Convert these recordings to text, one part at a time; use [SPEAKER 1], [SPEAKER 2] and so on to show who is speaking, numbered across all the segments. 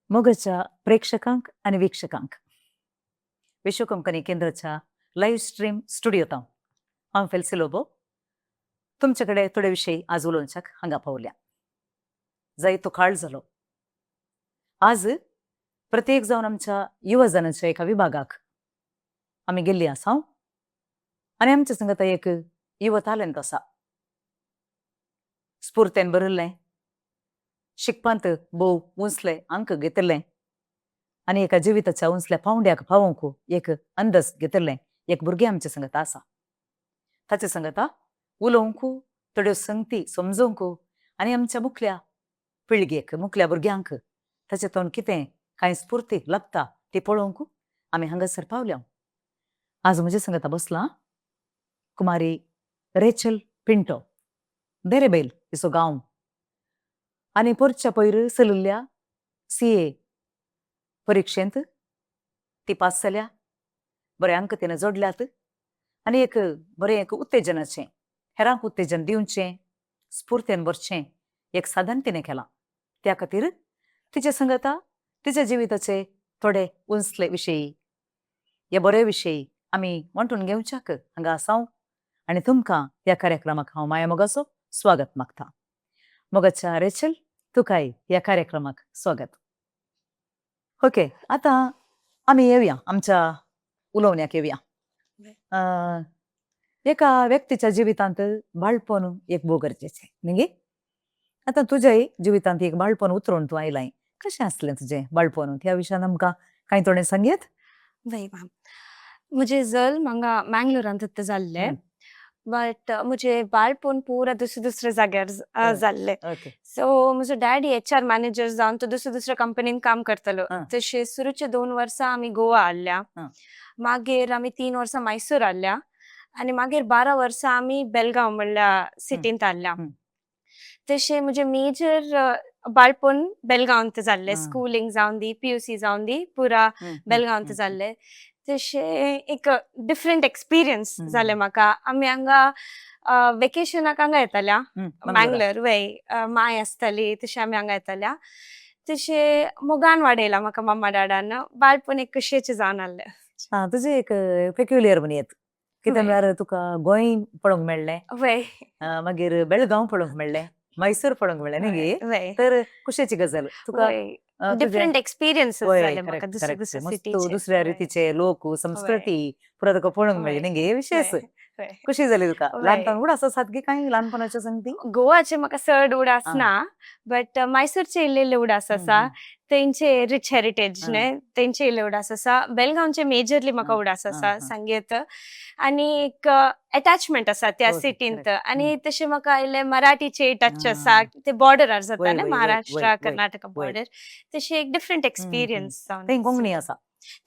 [SPEAKER 1] मोगाच्या प्रेक्षकांक आनी वीक्षकांक, विश्व कोंकणी केंद्राच्या लाईव्ह स्ट्रीम स्टुडियोत हांव फेल्सी लोबो तुमचे कडेन थोडे विशय आज उलोवच्याक हांगा पावल्या. जायतो काळ जालो, आज प्रत्येक जावन आमच्या युवजनांच्या एका विभागाक आमी गेल्ली आसा आनी आमच्या संगता एक युव तालंत आसा. स्फूर्तेन भरिल्लें, शिकपांत भोव उंचले अंक घेतिल्लें आनी एका जिविताच्या उंचल्या पावंड्याक पावोवंक एक अंदाज घेतिल्लें एक भुरगें आमच्या संगता आसा. ताचे संगता उलोवंक, थोड्यो संगती समजोवंक आनी आमच्या मुखल्या पिळगेक, मुखल्या भुरग्यांक ताचे कितें कांय स्फूर्ती लागता ती पळोवंक आमी हांगासर पावल्या. आज म्हज्या संगता बसलां कुमारी रेचल पिंटो, देरेबैल हिचो गांव आनी पोरच्या पयर चलिल्ल्या सीए परिक्षेंत ती पास जाल्या. बरे अंक तिणें जोडल्यात आनी एक बरें एक उत्तेजनाचें, हेरांक उत्तेजन दिवचें, स्फूर्तेन भरचें एक साधन तिणें केलां. त्या खातीर तिच्या संगता तिच्या जिविताचे थोडे उंचले विशयी, हे बरे विशयी आमी वांटून घेवच्याक हांगा आसा आनी तुमकां ह्या कार्यक्रमाक हांव माया मोगाचो स्वागत मागता. मोगाच्या रेचल, तुकाय ह्या कार्यक्रमाक स्वागत. ओके, आतां आमी येवया, आमच्या उलोवण्याक येवया. एका व्यक्तीच्या जिवितांत बाळपण एक भोव गरजेचें न्ही? आतां तुज्याय जिवितांत एक बाळपण उतरून तूं आयलाय. कशें आसलें तुजें बाळपण, ह्या विशयान आमकां कांय थोडें सांगयत?
[SPEAKER 2] वय मॅम, म्हजें जल्म हांगा मँगलोरांत जाल्लें, बट म्हजें बाळपण पुरा दुसऱ्या दुसऱ्या जाग्यार जाल्लें. सो म्हजो डॅडी एचआर मॅनेजर जावन तो दुसऱ्या दुसऱ्या कंपनीन काम करतालो. तशें सुरूचे 2 वर्सां आमी गोवा आसल्या. मागीर आमी 3 वर्सां मैसूर आसल्या आनी मागीर 12 वर्सां आमी बेलगांव म्हणल्या सिटींत आसल्या. तशें म्हजें मेजर बाळपण बेलगांवांत जाल्लें. स्कुलींग जावन दी, पीयूसी जावन दी, पुरा बेलगांवांत जाल्लें. तशें एक डिफरंट एक्सपिरियन्स जालें म्हाका. आमी हांगा वेकेशनाक हांगा येताल्या. मँगलोर वय, माय आसताली, तशें आमी हांगा येताल्या. तशें मोगान वाडयला म्हाका मम्मा डॅडान. बाळपण एक कशेचें जावन आहलें.
[SPEAKER 1] हा, तुजें एक पेक्युलियर म्हणयेत, कितें म्हळ्यार तुका गोंय पळोवंक मेळ्ळें, मागीर बेळगांव पळोवंक मेळ्ळें, मैसूर पळोवंक मेळ्ळें न्ही गे?
[SPEAKER 2] वय.
[SPEAKER 1] तर खुशेची गजाल तुका.
[SPEAKER 2] डिफरंट एक्सपिरियन्सीस जाले म्हाका दुसऱ्या दुसऱ्या
[SPEAKER 1] मस्त
[SPEAKER 2] सिटीचे.
[SPEAKER 1] दुसऱ्या रितीचे लोक, संस्कृती पुरा तुका पळोवंक मेळ्ळी न्ही गे? विशेष खुशी जाली तुका. ल्हानपण उडास आसात की कांय ल्हानपणाच्यो संगती?
[SPEAKER 2] गोवाचे म्हाका चड उडास ना, बट मैसूरचे इल्ले इल्ले उडास आसा. तेंचे रिच हेरिटेज न्ही, तेंचे इल्ले उडास आसा. बेलगांवचे मेजरली म्हाका उडास आसा सांगयेत आनी एक अटॅचमेंट आसा त्या सिटींत. आनी तशें म्हाका इल्ले मराठीचे टच आसा. ते बॉर्डरार जाता न्ही,
[SPEAKER 1] वय, वय,
[SPEAKER 2] महाराष्ट्र
[SPEAKER 1] वय, वय,
[SPEAKER 2] कर्नाटका बॉर्डर. तशें एक डिफरंट एक्सपिरियन्स जावन.
[SPEAKER 1] थंय कोंकणी आसा?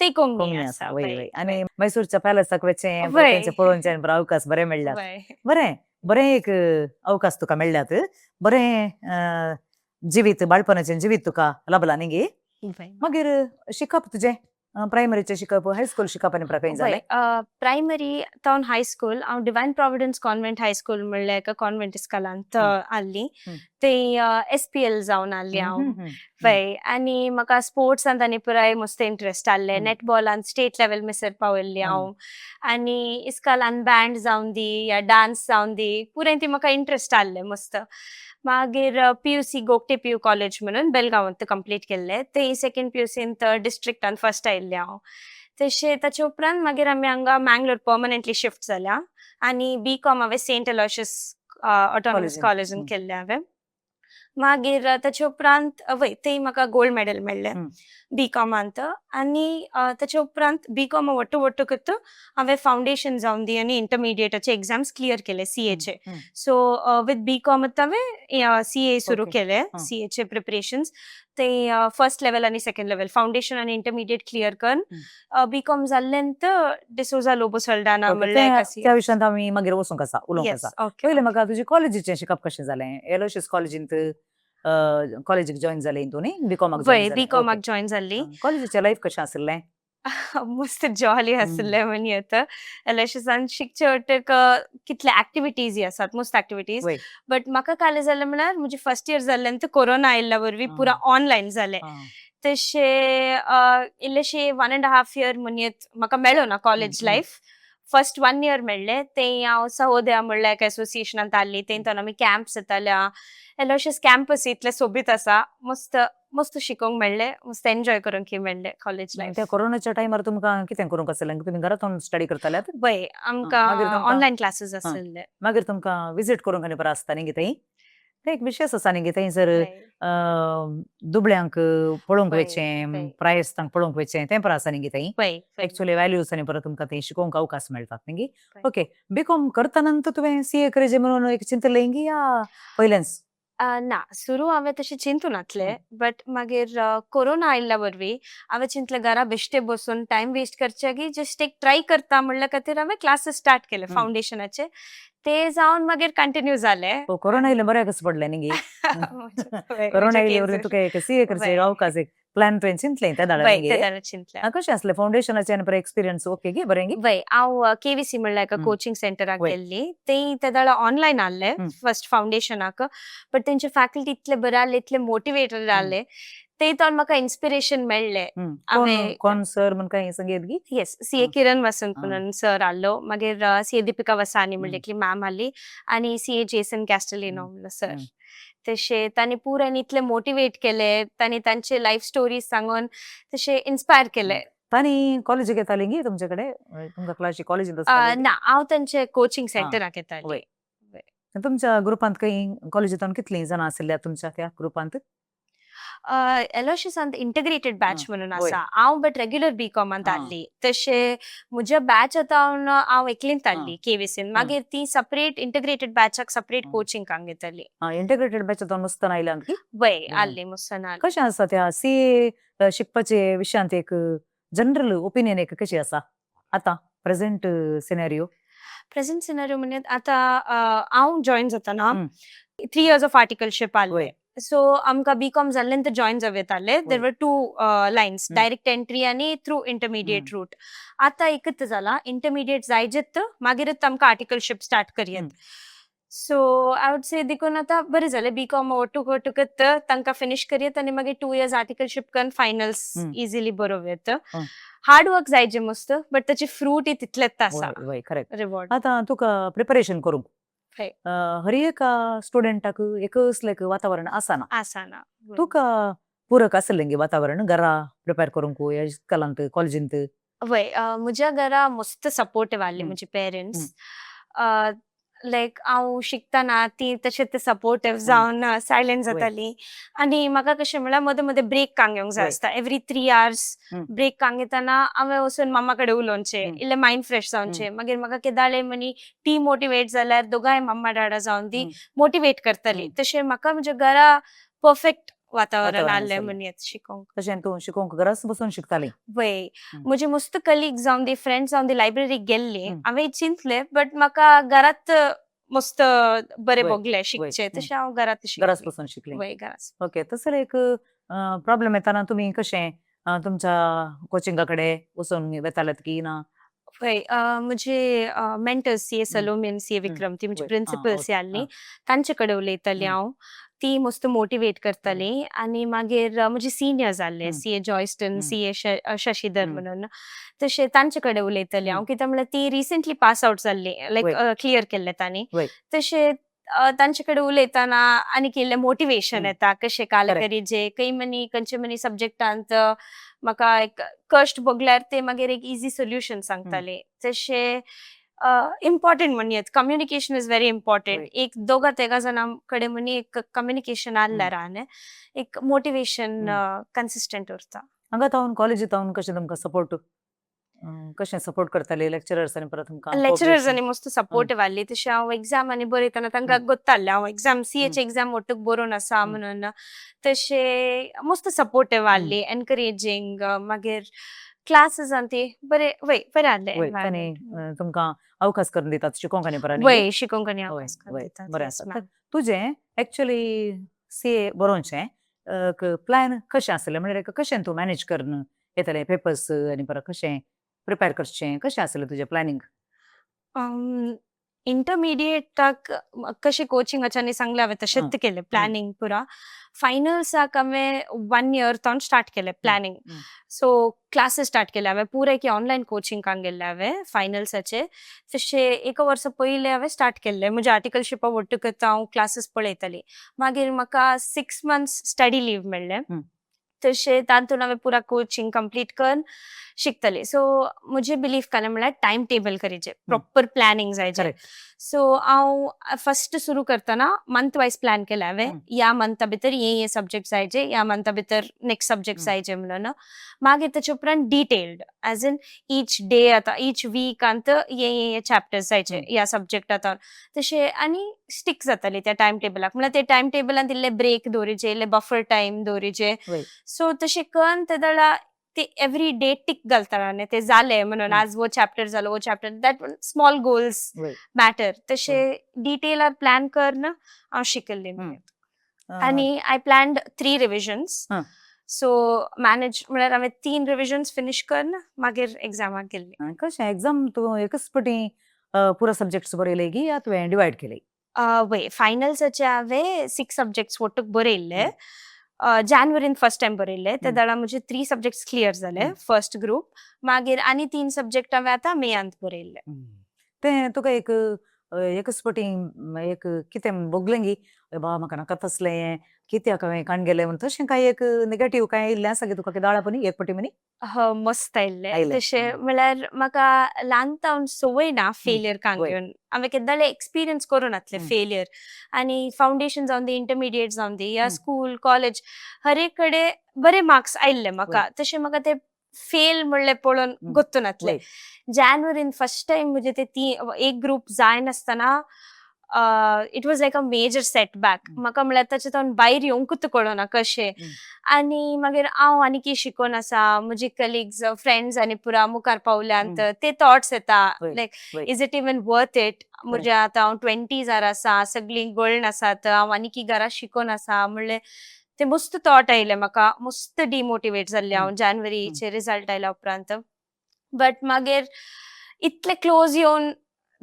[SPEAKER 2] ते कोंकणी
[SPEAKER 1] कोंकणी
[SPEAKER 2] आसा.
[SPEAKER 1] आसा, वय वय. आनी मैसूरच्या पॅलेसाक वचें, तेंचे पळोवचें आनी बरो अवकाश बरें मेळ्ळ्यात. बरें बरें, एक अवकाश तुका मेळ्ळ्यात. बरें जिवीत, बाळपणाचें जिवीत तुका लाभलां न्ही गे? मागीर शिकप तुजें, प्रायमरीचें शिकप, हायस्कूल शिकप आनी खंय जालें?
[SPEAKER 2] प्रायमरी तावन हायस्कूल हांव divine Providence convent high school म्हणल्यार एका कॉन्व्हेंट इस्कॉलांत आहली. ते एसपीएल जावन आहली हांव.
[SPEAKER 1] हम्म, हम्म,
[SPEAKER 2] वय, आनी म्हाका स्पोर्ट्सांत आनी पुराय मस्त इंट्रस्ट आहले. नेटबॉलान स्टेट लेवल मेसर पावल्ली हांव आनी इस्कॉलान बँड जावन दी या डान्स जावन दी, पुराय ती म्हाका इंट्रस्ट आहले मस्त. मागीर पीयूसी गोगटे पीयू कॉलेज म्हणून बेलगांवांत कंप्लीट केल्ले. थंय सेकंड पीयूसींत डिस्ट्रिक्टान फर्स्ट आयिल्लें हांव. तशें ताचे उपरांत मागीर आमी हांगा मँगलोर पर्मनंटली शिफ्ट जाल्या आनी बी कॉम हांवें सेंट एलॉशियस ऑटोनॉमस
[SPEAKER 1] कॉलेजीन.
[SPEAKER 2] कॉलेजीन केल्लें हांवें. मागीर ताचे उपरांत वय, थंय म्हाका गोल्ड मेडल मेळ्ळें बी कॉमांत. आनी ताचे उपरांत बी कॉम वट्टू वट्टू करत हांवें फावंडेशन जावन दी आनी इंटरमिडिएटाचे एग्जाम्स क्लियर केले सीएचे. सो विथ बी कॉम हांवें सीए सुरू केले. सीएचे प्रिपरेशन्स ते फर्स्ट लेवल आनी सेकंड लेवल, फावंडेशन आनी इंटरमिडिएट क्लियर करून बी कॉम जाल्ल्यान डिसोजा लोबो सल्डाना म्हणल्यार एका
[SPEAKER 1] त्या
[SPEAKER 2] CA.
[SPEAKER 1] विशयांत आमी मागीर वचूंक आसा, उलोवंक आसा. पयलें म्हाका तुजी कॉलेजीचें शिकप कशें जालें? एलोशियस कॉलेजींत, कॉलेजीक जॉईन जालें तूं न्ही? बी कॉमाक?
[SPEAKER 2] वय, बी कॉमाक जॉईन जाल्ली.
[SPEAKER 1] कॉलेजीचें लायफ कशें आशिल्लें?
[SPEAKER 2] मस्त जॉली आशिल्लें म्हणयेत. एलएसएसान शिकचे वटेक कितले एक्टिविटीज आसात, मस्त एक्टिविटीज. बट म्हाका काले जालें म्हळ्यार म्हजें फर्स्ट इयर जाल्ल्यान कोरोना आयिल्ल्या वरवीं पुरा ऑनलायन जालें. तशें इल्लेशे 1.5 इयर म्हणयत म्हाका मेळो ना कॉलेज
[SPEAKER 1] हम्म.
[SPEAKER 2] लायफ. फर्स्ट वन इयर मेळ्ळें तें हांव सहोदया म्हणल्यार एक एसोसिएशनांत आहली. थंय आमी कॅम्प्स जाताले. एलोशियस कॅम्पस इतले सोबीत आसा. मस्त मस्त शिकोंक मेळ्ळें, मस्त एन्जॉय करूंक मेळ्ळें कॉलेज लायफ.
[SPEAKER 1] त्या कोरोनाच्या टायमार तुमकां कितें करूंक आसलें? तुमी घरांत स्टडी करताल्यात?
[SPEAKER 2] वय, आमकां
[SPEAKER 1] मागीर तुमकां
[SPEAKER 2] ऑनलायन क्लासीस आसले.
[SPEAKER 1] मागीर तुमकां विजीट करूंक आनी बरें आसता न्ही थंय. तें एक विशेश आसा न्ही थंय जर दुबळ्यांक पळोवंक वचचें, प्रायेस्तांक पळोवंक वचचें, तें बरें आसा न्ही थंय.
[SPEAKER 2] वय वय
[SPEAKER 1] एक्चुअली व्हॅल्यूज आनी परत तुमकां थंय शिकोवंक अवकाश मेळटात न्ही. ओके, बीकॉम करतना तुवें सीए करचें म्हणून एक चिंतलें की या पयलेंच?
[SPEAKER 2] ना, सुरू हांवें तशें चिंतू नासलें, बट मागीर कोरोना आयिल्ल्या वरवीं हांवें चिंतलें घरा बेश्टे बसून टायम वेस्ट करचे की जस्ट एक ट्राय करता म्हणल्या खातीर हांवें क्लासीस स्टार्ट केले फावंडेशनाचे. ते जावन मागीर कंटिन्यू जाले.
[SPEAKER 1] हो, कोरोना येयलें बऱ्याक कशें पडलें न्ही. कोरोना येयले वरवीं तुका एक सीए करचें अवकाश, एक प्लॅन तुवें चिंतलें त्या दाडा.
[SPEAKER 2] वय, ते दाडा चिंतलें.
[SPEAKER 1] कशें आसलें फावंडेशनाचें आनी बरें एक्सपिरियन्स ओके गी, बरें गी?
[SPEAKER 2] वय, हांव केवीसी म्हणल्यार एका कोचिंग सेंटराक गेल्ली. ते ते दाडा ऑनलायन आहले फर्स्ट फावंडेशनाक, बट तेंचे फॅकल्टी इतले बरे आहले, इतले मोटिवेटेड आहले, ते तो म्हाका इन्स्पिरेशन मेळ्ळें.
[SPEAKER 1] कोण कोण सर म्हण काय संगीत गी?
[SPEAKER 2] येस, सीए किरण वसंत म्हणून सर आहलो, मागीर सीए दिपिका वसानी म्हणली एकली मॅम आहली आनी सीए जेसन कॅस्टलिनो म्हणलो सर. तशें तांणी पुराय इतले मोटिवेट केले, तांणी तांचे लायफ स्टोरीज सांगून तशें इन्स्पायर केले.
[SPEAKER 1] तांणी कॉलेजीक येताली गी तुमचे कडेन? तुमकां क्लासी कॉलेजींत?
[SPEAKER 2] ना, हांव तांचे कोचिंग सेंटराक येताली.
[SPEAKER 1] तुमच्या ग्रुपांत खंय कॉलेजींत कितलीं जाणां आशिल्ल्या तुमच्या त्या ग्रुपांत?
[SPEAKER 2] एलोशियसांत इंटिग्रेटेड बॅच म्हणून आसा. हांव बट रेग्युलर बी कॉमांत आहली. तशें म्हज्या बॅच आतां हांव एकलींत आहली केवीसीन. मागीर ती सपरेट इंटिग्रेटेड बॅचाक सपरेट कोचिंग घेताली.
[SPEAKER 1] इंटिग्रेटेड बॅच मुस्तान आयल्या की?
[SPEAKER 2] वय, आहली, मुस्तान.
[SPEAKER 1] कशें आसा त्या सीए शिकपाचे विशयांत एक जनरल ओपिनियन एक कशी आसा आतां प्रेझेंट सिनेरियो?
[SPEAKER 2] प्रेझेंट सिनेरियो म्हणजे आतां हांव जॉयन जाताना 3 इयर्स ऑफ आर्टिकलशीप आहले. सो आमकां बी कॉम जाल्लें नंतर जॉईन जावं येतालें. There were two lines, direct entry आनी थ्रू इंटरमिडिएट रूट. आतां एकच जाला, इंटरमिडिएट जायजेत मागीरच आमकां आर्टिकलशीप स्टार्ट करयेत. सो I would say देखून आतां बरें जालें, बी कॉम ओटूक ओटूकच तांकां फिनीश करयेत आनी मागीर 2 इयर्स आर्टिकलशीप करून फायनल्स इजिली बरोवं येत. हार्ड वर्क जायजे मस्त, बट ताचे फ्रूट तितलेच आसा.
[SPEAKER 1] वय वय करेक्ट.
[SPEAKER 2] रिवॉर्ड.
[SPEAKER 1] आतां तुका प्रिपरेशन करूंक हर एका स्टुडंटाक एकच लायक वातावरण आसना.
[SPEAKER 2] आसना.
[SPEAKER 1] तुका पूरक आसलें गे वातावरण घरा प्रिपेर करूंक ह्या इस्कॉलांत कॉलेजींत?
[SPEAKER 2] वय, म्हज्या घरा मस्त सपोर्टीव आहली म्हजी पेरंट्स. लायक हांव शिकतना ती तशें ते सपोर्टीव जावन सायलेंट जाताली आनी म्हाका कशें म्हळ्यार मदें मदें ब्रेक घेवंक जाय आसता. एवरी 3 आवर्स ब्रेक घेतना हांवें वचून मम्मा कडेन उलोवचें, इल्लें मायंड फ्रेश जावचें. मागीर म्हाका केदाळे मनी डिमोटिवेट जाल्यार दोगांय मम्मा डाडा जावन ती मोटिवेट करताली. तशें म्हाका म्हज्या घरा परफेक्ट वातावरण आहलें म्हणयेत शिकोंक.
[SPEAKER 1] तशें तूं शिकोवंक घराच बसून शिकताली?
[SPEAKER 2] वय, म्हजे मस्त कलीग जावन दी, फ्रेंड्स जावन दी लायब्ररीक गेल्ली. हांवें चिंतलें, बट म्हाका घरात मस्त बरें भोगलें शिकचें. तशें हांव घरात.
[SPEAKER 1] घराच बसून शिकली.
[SPEAKER 2] वय, घराच.
[SPEAKER 1] ओके, तसो एक प्रॉब्लेम येताना तुमी कशें तुमच्या कोचिंगा कडेन वचून वेतालेत की ना?
[SPEAKER 2] वय, म्हजे मेंटर्स सी ए सलोमी आनी सी ए विक्रम, ती म्हजी प्रिंसिपल्स आहली, तांचे कडेन उलयताली हांव. ती मस्त मोटिवेट करताली. आनी मागीर म्हजी सिनियर्स आहले, सी ए जॉयस्टन, सी ए शशीधर म्हणून, तशें तांचे कडेन उलयताली हांव. कित्याक म्हळ्यार ती रिसंटली पास आवट जाल्ली, लायक क्लियर केल्ले तांणी. तशें तांचे कडेन उलयतना आनीक इल्लें मोटिवेशन येता, कशें काल करीजे खंय मनी खंयचे मनी सब्जेक्टांत म्हाका एक कश्ट भोगल्यार ते मागीर एक इजी सोल्युशन सांगताले. तशें इम्पॉर्टंट म्हणयेत कम्युनिकेशन is very important. एक दोगा तेगा जाणां कडेन म्हणी एक कम्युनिकेशन आहल्यार न्ही एक मोटिवेशन कन्सिस्टंट उरता.
[SPEAKER 1] हांगा तावन कॉलेजी तावन कशें तुमकां सपोर्ट, कशें सपोर्ट करताले लेक्चरर्स आनी परत तुमकां?
[SPEAKER 2] लेक्चरर्स आनी मस्त सपोर्टीव आहली. तशें हांव एग्जाम आनी बरयतना तांकां गोत्तालें हांव एग्जाम सीएचे एग्जाम ಒಟ್ಟುಗ್ बरोवन आसा म्हणून. तशें मस्त सपोर्टीव आहली, एनकरेजींग. मागीर क्लासीस आनी ती बरें, वय, बरें आहलें.
[SPEAKER 1] वय, तांणी तुमकां अवकाश करून दितात शिकोवंक आनी बरें.
[SPEAKER 2] वय, शिकोवंक आनी अवकाश करून दितात.
[SPEAKER 1] बरें आसा. तुजें एक्चुअली सीए बरोवचें प्लॅन कशें आसलें? म्हणल्यार कशें तूं मॅनेज करून येतलें पेपर्स आनी परत कशें प्रिपेर करचें, कशें आसलें तुजें प्लॅनिंग?
[SPEAKER 2] इंटरमिडिएटाक कशें कोचिंगाच्यांनी सांगलें हांवें तशेंच केलें प्लॅनिंग पुरा. फायनल्साक हांवें वन इयर तावन स्टार्ट केलें प्लॅनिंग. सो क्लासीस स्टार्ट केले हांवें, पुराय की ऑनलायन कोचिंगाक गेल्लें हांवें फायनल्साचे. तशें एका वर्सा पयलें हांवें स्टार्ट केल्लें म्हज्या आर्टिकलशिपा वट्टूकच हांव क्लासीस पळयतालीं. मागीर म्हाका 6 मंथ्स स्टडी लीव मेळ्ळें. तशें तातूंत हांवें पुरा कोचिंग कंप्लीट करून शिकतलें. सो म्हजें बिलीफ कालें म्हळ्यार टायम टेबल करीचें, प्रॉपर प्लॅनिंग जायचें. सो हांव फस्ट सुरू करतना मंथ वायज प्लॅन केलें हांवें, ह्या मंथा भितर हे हे सब्जेक्ट जायचे, ह्या मंथा भितर नेक्स्ट सब्जेक्ट जायचे म्हणून. मागीर ताचे उपरांत detailed, as in each day, आतां ईच वीकांत हे हे हे चॅप्टर्स जायचे ह्या सब्जेक्टात तशें. आनी स्टिक जाताली त्या टायम टेबलाक, म्हळ्यार ते टायम टेबलान इल्ले ब्रेक दवरीचे, इल्ले बफर टायम दवरीचे. सो तशें करून तेदळा ते एवरी डे टीक घालताना न्ही, ते जाले म्हणून, आज वो चॅप्टर जालो, वो chapter, that small goals matter. तशें डिटेलार प्लॅन करून हांव शिकल्लें. आनी I planned three revisions. So manage म्हळ्यार हांवें तीन रिविजन्स फिनीश करून मागीर एग्जामाक गेल्ली.
[SPEAKER 1] कशें एग्जाम तूं एकच पटी पुरा सब्जेक्ट्स बरयले की या तुवें डिवायड केले?
[SPEAKER 2] वय, फायनल्साचे हांवें सिक्स सब्जेक्ट्स ಒಟ್ಟುಗ್ बरयल्ले. जानेवारीन फर्स्ट टायम बरयल्ले, ते वेळार म्हजे थ्री सब्जेक्ट्स क्लियर जाले फर्स्ट ग्रूप. मागीर आनी तीन सब्जेक्ट हांवें आतां मेयांत बरयल्ले.
[SPEAKER 1] तें तुका एक एकच पटी एक कितें भोगलें गी, बा म्हाका नाका तसलें हें कित्याक हांवें काण गेलें म्हणून, तशें कांय एक नेगेटीव कांय येयल्लें आसा की तुका दाळा पनी एक पटी मनी?
[SPEAKER 2] मस्त आयिल्लें.
[SPEAKER 1] आयलें.
[SPEAKER 2] तशें म्हळ्यार म्हाका ल्हान तावन संवय ना फेलियर कांग घेवन. हांवें केन्नाय एक्सपिरियन्स करूं नासलें फेलियर. आनी फावंडेशन जावन दी, इंटरमिडिएट जावन दी या स्कूल कॉलेज, हर एक कडेन बरे मार्क्स आयिल्ले म्हाका. तशें म्हाका ते फेल म्हणलें पळोवन गोत्तू नासलें. जानेवारीन फर्स्ट टायम म्हजे ते ती एक group जायनासतना it was like a major setback. म्हाका म्हळ्यार ताचे तावन भायर येवंकूच कळना कशें. आनी मागीर हांव आनीकी शिकोन आसा, म्हजी कलिग्स फ्रेंड्स आनी पुरा मुखार पावल्यांत, ते थॉट्स येता like is it even worth it? म्हज्या आतां हांव ट्वेंटीजार आसा, सगळीं गळण आसात, हांव आनीकी घरा शिकोन आसा म्हणलें ते मस्त थॉट आयले म्हाका. मस्त डिमोटिवेट जाल्लें हांव जानेवारीचे रिजल्ट आयल्या उपरांत. बट मागीर इतले क्लोज येवन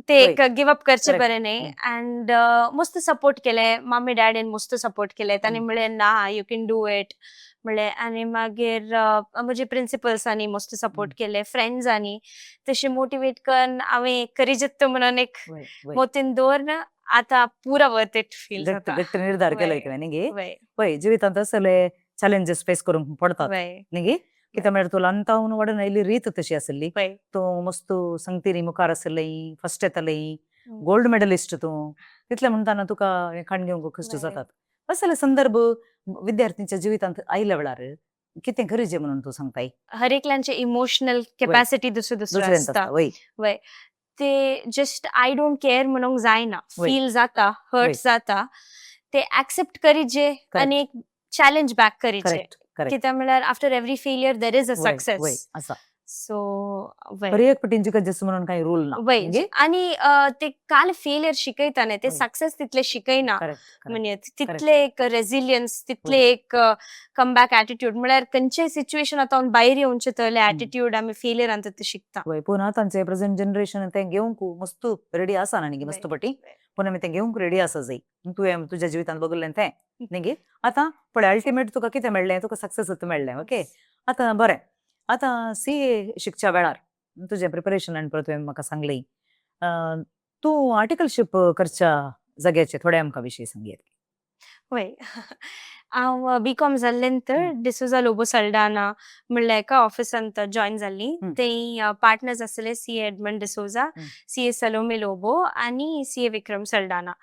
[SPEAKER 2] ते एक गिव अप करचे बरें न्ही. अँड मस्त सपोर्ट केले मम्मी डॅडीन, मस्त सपोर्ट केले तांणी. म्हणलें ना, you can do it म्हणलें. आनी मागीर म्हजे प्रिंसिपल्सांनी मस्त सपोर्ट केले, फ्रेंड्सांनी. तशें मोटिवेट करून हांवें करीजत म्हणून एक
[SPEAKER 1] वय वय
[SPEAKER 2] मोतीन दवरून आतां पुरा वर्थ it feel
[SPEAKER 1] घट्ट
[SPEAKER 2] जाता.
[SPEAKER 1] घट्ट निर्धार केलो तुवें न्ही गे?
[SPEAKER 2] वय.
[SPEAKER 1] पळय, जिवितांत असले चॅलेंजीस फेस करूंक पडतात न्ही गे? कित्याक म्हळ्यार तूं ल्हान तावन वाडून आयिल्ली रीत तशी आसली. तूं मस्त संगतीरी मुखार आसलें, फर्स्ट येतालें, गोल्ड मेडलिस्ट तूं. तितलें म्हणटाना तुका हें काण घेवंक कश्ट जातात. असले संदर्भ विद्यार्थ्यांच्या जिवितांत आयल्या वेळार कितें गरजें म्हणून तूं सांगताय?
[SPEAKER 2] हर एकल्यांचे इमोशनल कॅपॅसिटी दुसरे दुसरे
[SPEAKER 1] दुसऱ्यांत
[SPEAKER 2] आसता.
[SPEAKER 1] आसता वय.
[SPEAKER 2] वय, ते जस्ट I don't care म्हणूंक जायना. फील जाता, हर्ट जाता, ते एक्सेप्ट करीजे आनी एक चॅलेंज बॅक करीचे.
[SPEAKER 1] करेक्ट करेक्ट
[SPEAKER 2] कित्याक म्हळ्यार after every failure there is a success.
[SPEAKER 1] वय आसा.
[SPEAKER 2] सो वय.
[SPEAKER 1] हर एक पटीन जिकत म्हणून काही रूल ना.
[SPEAKER 2] वय, आणि ते काल फेलियर शिकयता न्ही, ते सक्सेस तितले शिकयना.
[SPEAKER 1] करेक्ट
[SPEAKER 2] म्हणजे तितले एक रेझिलियन्स, तितले एक कमबॅक ॲटिट्यूड, म्हळ्यार खंयच्याय सिच्युएशन आतां भायर येवचे तसले ॲटिट्यूड आमी फेलियरान ते शिकता.
[SPEAKER 1] वय, पूण आतांचे प्रेझेंट जनरेशन तें घेवंक मस्त रेडी आसा न्ही मस्त पटी. पूण आमी तें घेवंक रेडी आसा जाय. तुवें तुज्या जिवितांत बघिल्लें तें न्ही गे? आतां पळय, अल्टिमेट तुका कितें मेळ्ळें? तुका सक्सेस मेळ्ळें. ओके, आतां बरें, आतां सीए शिकच्या वेळार तुजें प्रिपरेशन आनी परत तुवें म्हाका सांगलें, तूं आर्टिकलशीप करच्या जाग्याचे थोडे आमकां विशय सांगयात.
[SPEAKER 2] वय, हांव बी कॉम जाल्ले नंतर डिसोजा लोबो सल्डाना म्हणल्या एका ऑफिसांत जॉयन जाल्ली. थंय पार्टनर्स आसले सी ए एडमंड डिसोजा, सी ए सलोमी लोबो आनी सी ए विक्रम सल्डाना.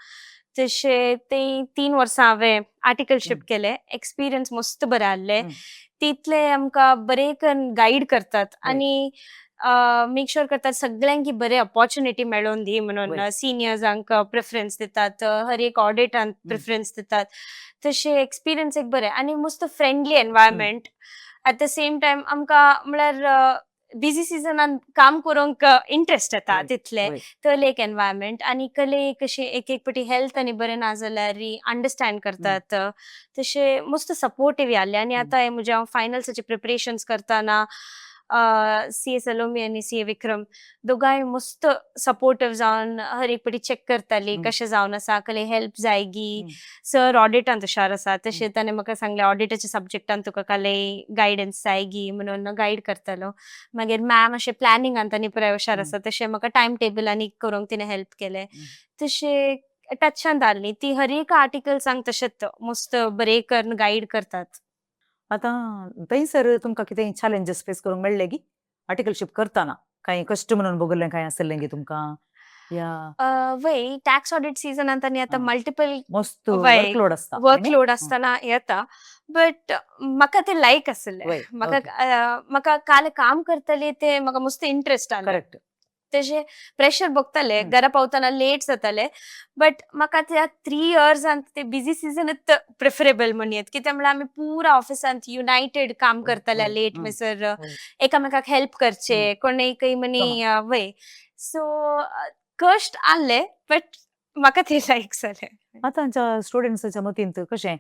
[SPEAKER 2] तशें ते 3 वर्सां हांवें आर्टिकलशीप केलें. एक्सपिरियन्स मस्त बरें आहले. तितले आमकां बरें करून गायड करतात आनी मेक शुअर करतात सगळ्यांक बरे ऑपॉर्च्युनिटी मेळोवन दी म्हणून. सिनियर्सांक प्रेफरन्स दितात, हर एक ऑडिटान प्रेफरन्स दितात. तशें एक्सपिरियन्स एक बरें आनी मस्त friendly environment. At the same time आमकां म्हळ्यार बिजी सिजनान काम करूंक इंट्रस्ट येता तितले तले एक एनवायरमेंट. आनी कले कशें एक एक पटी हेल्थ आनी बरें ना जाल्यार अंडरस्टँड करतात. तशें मस्त सपोर्टीव आहले. आनी आतां म्हजें हांव फायनल्साचे प्रिपरेशन्स करतना सी ए सलोमी आनी सी ए विक्रम दोगांय मस्त सपोर्टीव जावन हर एक पाटी चॅक करताली कशें जावन आसा, कसले हेल्प जायगी. सर ऑडिटान हुशार आसा, तशें ताणें म्हाका सांगलें ऑडिटाच्या सब्जेक्टान तुका कालय गायडन्स जायगी म्हणून गायड करतालो. मागीर मॅम अशें प्लॅनिंगान तांणी पुराय हुशार आसा, तशें म्हाका टायम टेबल आनी करूंक तिणें हेल्प केलें. तशें टचान धाडली ती हर एक आर्टिकल्सांक तशेंच मस्त बरें करून गायड करतात.
[SPEAKER 1] आतां थंयसर तुमकां कितें चॅलेंजीस फेस करूंक मेळ्ळे गी आर्टिकलशीप करतना? कांय कश्ट म्हणून भोगल्लें कांय आसलें गी तुमकां या?
[SPEAKER 2] वय, टॅक्स ऑडिट सिजनांत आनी आतां मल्टिपल
[SPEAKER 1] मस्त
[SPEAKER 2] वय
[SPEAKER 1] वर्कलोड आसता.
[SPEAKER 2] वर्कलोड आसतना येता, बट म्हाका ते लायक आसलें. म्हाका म्हाका काल काम करतली ते म्हाका मस्त इंट्रस्ट आसलें. तशें प्रेशर भोगताले, घरा पावतना लेट जाताले, बट म्हाका त्या 3 इयर्सान ते बिजी सिजनच प्रिफरेबल म्हणयेत, कित्याक म्हळ्यार आमी पुरा ऑफिसांत युनायटेड काम करताले लेट म्हणसर, एकामेकाक हेल्प करचे, कोणूय खंय म्हणी. वय, सो कश्ट आहले बट म्हाका ते लायक जालें.
[SPEAKER 1] आतांच्या स्टुडंट्साच्या मतींत कशें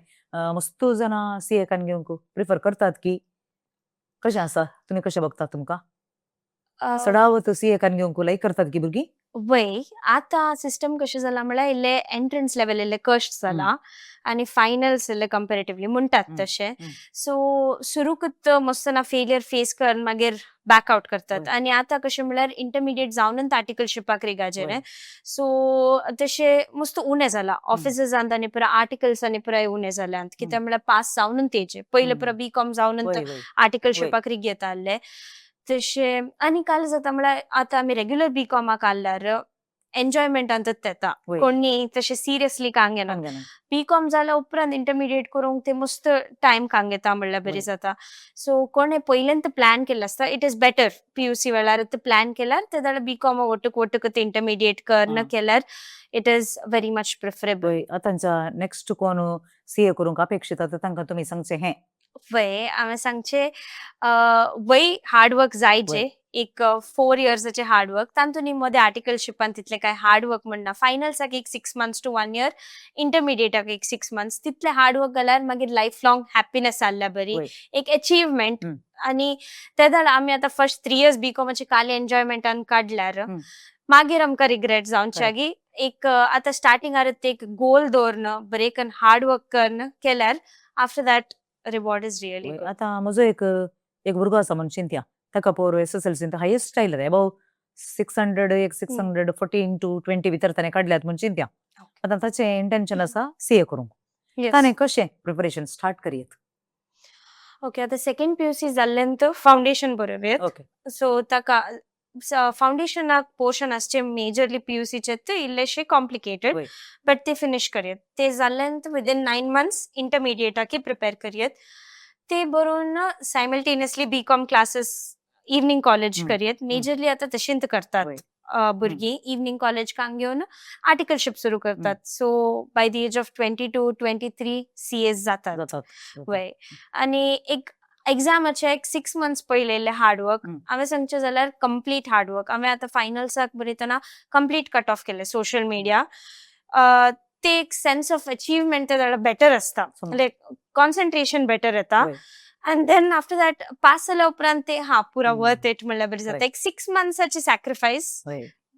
[SPEAKER 1] मस्त जाणां सी एकान घेवंक प्रिफर करतात की कशें आसा, तुमी कशें बगतात तुमकां? चडावत सी एकान घेवंक लायक करतात की भुरगीं?
[SPEAKER 2] वय, आतां सिस्टम कशें जालां म्हळ्यार इल्लें एंट्रन्स लेवल इल्लें कश्ट जालां आनी फायनल्स इल्ले कंपेरेटिवली म्हणटात तशें. सो सुरूकच मस्त ना फेलियर फेस करून मागीर बॅक आवट करतात. आनी आतां कशें म्हळ्यार इंटरमिडिएट जावनच आर्टिकलशिपाक रिगाचें. सो तशें मस्त उणें जालां ऑफिसर्सांत आनी पुराय आर्टिकल्स आनी पुराय उणें जाल्यात, कित्याक म्हळ्यार पास जावनच तेजे पयले पुराय बी कॉम जावनच
[SPEAKER 1] वय वय
[SPEAKER 2] आर्टिकलशिपाक रिग येता आहले तशें. आनी काल जाता म्हळ्यार आतां आमी रेग्युलर बी कॉमाक आहल्यार एन्जॉयमेंटांतच येता, कोणी तशें सिरियसली कांग घेना.
[SPEAKER 1] सांगना.
[SPEAKER 2] बी कॉम जाल्या उपरांत इंटरमिडिएट करूंक ते मस्त टायम कांग घेता म्हणल्यार बरी जाता. सो कोणें पयल्यान प्लॅन केल्लो आसता, it is better PUC वेळार प्लॅन केल्यार ते जाल्यार बी कॉम ಒಟ್ಟುಕ್ ಒಟ್ಟುಕ್ इंटरमिडिएट कर केल्यार it is very much preferable.
[SPEAKER 1] वय, आतांच्या नेक्स्ट कोण सी ए करूंक अपेक्षीत आसा तांकां तुमी सांगचें हें?
[SPEAKER 2] वय, हांवें सांगचें, वय, हार्डवर्क जायचे. एक 4 इयर्साचे हार्डवर्क, तातूंत मदें आर्टिकलशिपान तितलें कांय हार्डवर्क म्हणना. फायनल्साक एक 6 months to one year, इंटरमिडिएटाक एक 6 मंथ्स, तितलें हार्डवर्क जाल्यार मागीर लायफ लॉंग हॅप्पीनेस आहल्या बरी, एक अचिव्हमेंट. आनी ते जाल्यार आमी आतां फर्स्ट 3 इयर्स बी कॉमाचे काली एन्जॉयमेंटान काडल्यार मागीर आमकां रिग्रेट जावचे गी. एक आतां स्टार्टिंगार एक गोल दवरन बरें करून हार्डवर्क करून केल्यार after that reward is really good.
[SPEAKER 1] आतां म्हजो एक एक भुरगो आसा म्हूण चिंतया, ताका पोर एसएसएलसींत हायेस्ट आयले, एबोव 600, एक 614 to 20 भितर ताणें काडल्यात म्हूण चिंतया. आतां ताचें इंटेन्शन आसा सी ए करूंक. ताणें कशें प्रिपरेशन स्टार्ट करयेत?
[SPEAKER 2] ओके, आतां सेकंड पीयूसी जाल्ल्यान फावंडेशन बरोवयत. सो ताका फावंडेशनाक पोर्शन आसचे मेजरली पीयूसीचे ते इल्लेशे कॉम्प्लिकेटेड, बट ते फिनिश करयत. ते जाल्ल्यान विदीन 9 मंथ्स इंटरमिडिएटाक प्रिपेर करयत. ते बरोवन simultaneously B Com classes, evening college करयत. मेजरली आतां तशेंच करतात भुरगीं, इवनींग कॉलेज कांग घेवन आर्टिकलशीप सुरू करतात. So by the age of 22, 23 CAs जातात.
[SPEAKER 1] जातात.
[SPEAKER 2] वय, आनी एक एग्जामाचे एक 6 मंथ्स पयलें इल्लें हार्डवर्क. हांवें सांगचें जाल्यार कंप्लीट हार्डवर्क. हांवें आतां फायनल्साक बरयतना कंप्लीट कट ऑफ केलें सोशल मिडिया. ते एक सेन्स ऑफ अचिव्हमेंट ते जाल्यार बेटर आसता, लायक कॉन्सन्ट्रेशन बेटर येता. And then after that pass जाल्या उपरांत ते हा पुरा वर्थ it म्हणल्यार बरें जाता. एक 6 मंथ्साचे सॅक्रिफायस,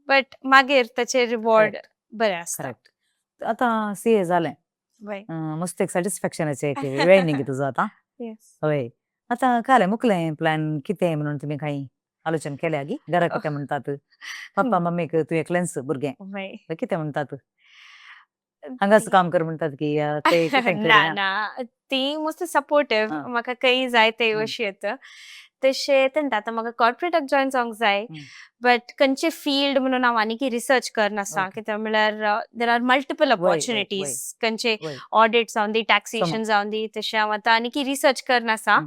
[SPEAKER 2] बट मागीर ताचे रिवॉर्ड बरें आसता.
[SPEAKER 1] करेक्ट. आतां सी ए जालें. मस्त एक सॅटिस्फॅक्शनाचें एक वेळ न्ही तुजो आतां. हय, आतां कालें मुकलें प्लॅन कितें म्हणून तुमी कांय आलोचन केल्या गी? घरा कितें म्हणटात? पप्पा मम्मीक, तूं एकलेंच भुरगें, कितें म्हणटात? हांगाच काम कर म्हणटात की ते कितें?
[SPEAKER 2] ना ना, ती मस्त सपोर्टीव. म्हाका खंय जाय ते अशी येता तशें तेंता. आतां म्हाका कॉर्पोरेटाक जॉयन जावंक जाय, बट खंयचे फिल्ड म्हणून हांव आनीक रिसर्च करनासा. कित्याक म्हणल्यार there are multiple opportunities, खंयचे ऑडिट जावन दी, टॅक्सेशन जावन दी. तशें हांव आतां आनीक रिसर्च करनासा,